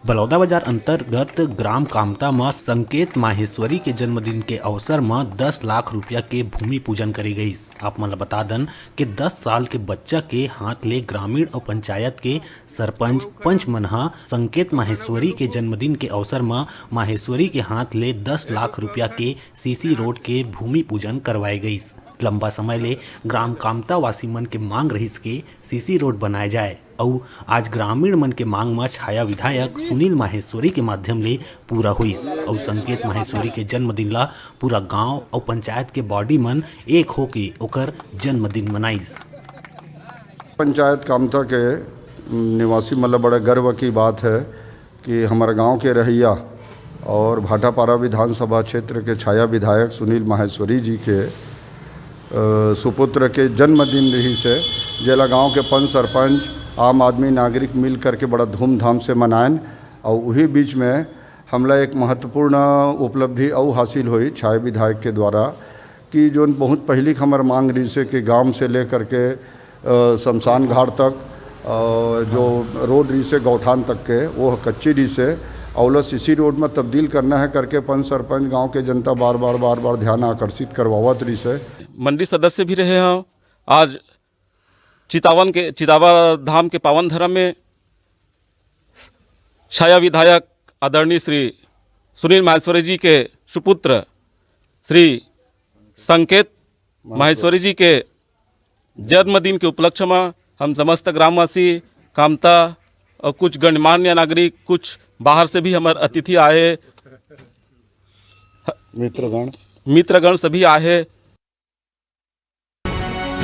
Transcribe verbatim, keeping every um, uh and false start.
बलौदाबाजार अंतर्गत ग्राम कामता म संकेत माहेश्वरी के जन्मदिन के अवसर म दस लाख रुपया के भूमि पूजन करे गईस। आप मन ल बता दन कि दस साल के बच्चा के हाथ ले ग्रामीण अउ पंचायत के सरपंच, पंच मन ह संकेत माहेश्वरी के जन्मदिन के अवसर म माहेश्वरी के हाथ ले दस लाख रुपया के सीसी रोड के भूमि पूजन करवाए गईस। लंबा समय ले ग्राम कामता वासी मन के मांग रहिस के सीसी रोड बनाए जाए, अउ आज ग्रामीण मन के मांग म छाया विधायक सुनील माहेश्वरी के माध्यम ले पूरा होइस, अउ संकेत माहेश्वरी के जन्मदिन ला पूरा गांव अउ पंचायत के बॉडी मन एक होके ओकर जन्मदिन मनाइस। पंचायत कामता के निवासी मन ला बड़ा गर्व की बात है कि हमर गांव के रहइया और भाटापारा विधानसभा क्षेत्र के छाया विधायक सुनील माहेश्वरी जी के, अ, सुपुत्र के जन्मदिन रहिस हे, जेला गांव के पंच सरपंच, आम आदमी, नागरिक मिल करके बड़ा धूमधाम से मनाएन। और उही बीच में हमला एक महत्वपूर्ण उपलब्धि अउ हासिल होई छाया विधायक के द्वारा कि जोन बहुत पहिली हमर मांग रहिस हे कि गांव से लेकर के, अ, शमशान घाट तक, अ, जो रोड रहिस हे गौठान तक के, वो कच्ची रहिस हे, अउ ओला सीसी रोड में तब्दील करना है करके पंच सरपंच गांव के जनता बार बार, बार बार ध्यान आकर्षित करवावत रहिस हे। मंडली सदस्य भी रहे हंव। आज चितावन के, चितावा धाम के पावन धर्म में छाया विधायक आदरणीय श्री सुनील माहेश्वरी जी के सुपुत्र श्री संकेत माहेश्वरी जी के जन्मदिन के उपलक्ष्य में हम समस्त ग्रामवासी, कामता और कुछ गणमान्य नागरिक, कुछ बाहर से भी हमर अतिथि आए, मित्रगण। मित्रगण सभी आहे,